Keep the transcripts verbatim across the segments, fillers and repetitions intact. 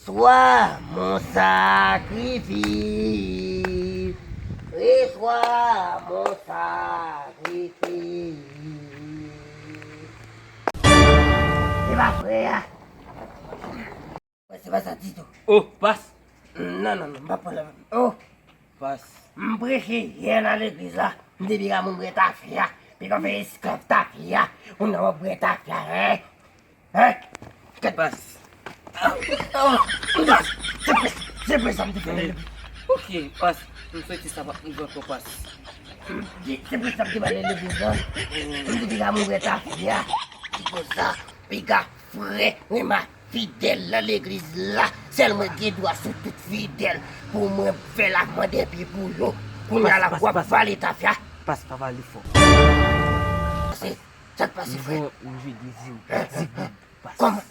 Reçois mon sacrifice. Reçois mon sacrifice. Se pa frè a. Se pa sa ditou. Oh, pas. Non, non, non, m pa pran la. Oh. Pas. M preche yè nan legliz la. M te piga moun bwè tafya. Piga fè esklav tafya. Moun nan w ap bwè tafya, hein? Hein? Kèt. Pas. Oh, oh, pas. Se pre, se pre sa m te fè. Ok, pas. M swete sa p ap rive ankò, pas. Se pre sa m te pale legliz la. M te piga moun bwè tafya. Se konsa, piga frè, men ma fidèl nan legliz la. Sèl mwen gen dwa sou tout fidèl pou mwen fè lavman dè pye pou yo. Kounye a la, w ap vale tafya. Pas, pa pale fò. Sa k pase, frè? M jwe de zewo. Di goud, pas. Kòman?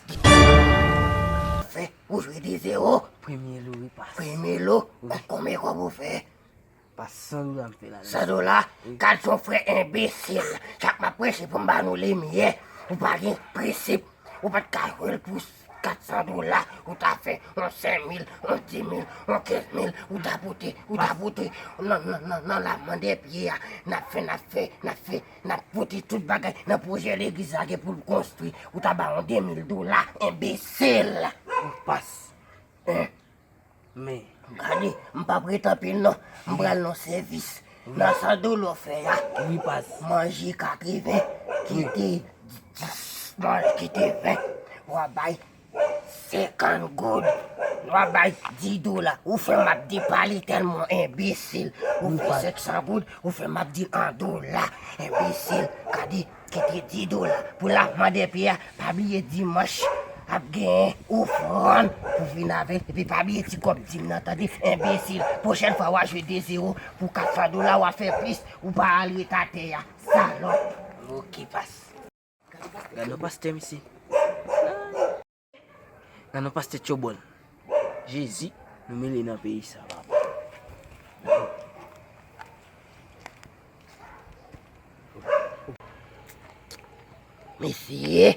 Fè, ou jwe de zewo? Premye lo, wi, pas. Premye lo? Wi. Konbyen kòb ou fè? Pas, san dola m fè la. San dola? Wi. Gad yon frè enbesil. Chak m ap preche pou m ba nou limyè. Ou pa gen prensip. Ou pa t ka jwe l pou kat san dola. Ou ta fè yon senk mil, yon dis mil, yon kenz mil. Ou ta pote, ou ta pote nan, nan, nan, nan lavman dè pye a. N ap fè, n ap fè, n ap fè, n ap pote tout bagay nan pwojè legliz la gen pou l konstwi. Ou ta ba yon de mil dola, enbesil. Pas. Hein? Men. Gade, m p ap ret anpil non. M pral nan sèvis. Nan san dola w fè a. Wi, pas. Manje katreven, kite dis, manje kite ven. W a bay senkant goud. W a bay dis dola. Ou fè m ap depale tèlman enbesil. Ou fè senk san goud, ou fè m ap di l an dola. Enbesil, gade. Kite dis dola pou lavman dè pye a. Pa bliye dimanch ap gen ofrann pou vin avè l. Epi pa bliye ti kòb dim nan, tande, enbesil. Pwochèn fwa w a jwe de zewo pou kat san dola, w a fè plis. Ou pa al ret atè a. Salòp. Ok, pas. Gad yon pastè, mesye. Nan non pastè Tchobòl. Jezi, nou mele nan peyi sa, papa. Mesye,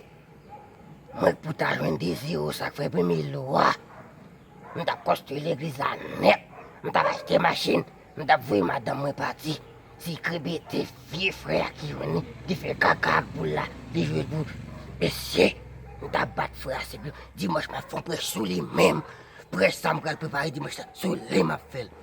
mwen pou ta jwenn de zewo sa k fè premye lo a. M t ap konstwi legliz la nèt. M t ap achte machin. M t ap voye madanm mwen pati. Se krebe te vye frè a ki jwenn li. Li fè kaka ak boul la. Li jwe boul. Mesye, m t ap bat frè a se pou dimanch m ap fè yon prèch sou li menm. Prèch sa m pral prepare dimanch la, sou li m ap fè l.